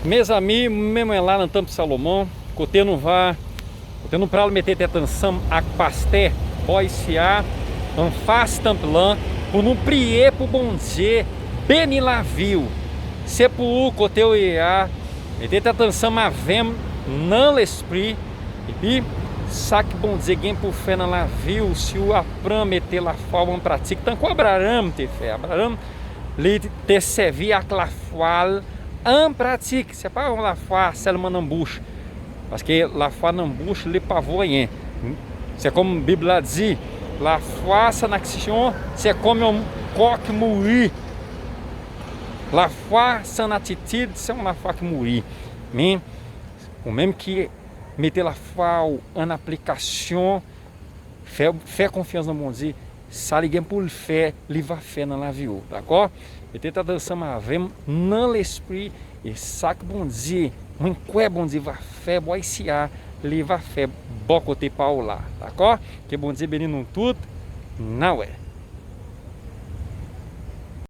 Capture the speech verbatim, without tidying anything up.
Mezanmi, mwen menm mwen la nan tanp Salomon, kote nou va, kote nou pral mete tèt ansanm ak pastè bò isi a, anfas tanp lan, pou nou priye pou Bondye beni lavi w. Se pou ou kote w ye a, mete tèt ansanm avè m nan lespri, epi sa k Bondye gen pou fè nan lavi w, si w aprann mete lafwa w an pratik, tankou Abraram te fè. Abraram, li te sèvi ak lafwa l an pratik. Se pa yon lafwa sèlman nan bouch. Paske lafwa nan bouch, li pa vo anyen. Se kòm Bib la di, lafwa san aksyon, se kòm yon kò ki mouri. Lafwa san atitid, se yon lafwa ki mouri. Men, ou menm ki mete lafwa w an aplikasyon, fè, fè konfyans nan Bondye, sa li gen pou l fè, li va fè nan lavi w, dakò? Mete tèt ansanm avè m nan lespri, e sa k Bondye, mwen kwè Bondye va fè bò isi a, li va fè bò kote pa w la, dakò? Ke Bondye beni nou tout, n a wè.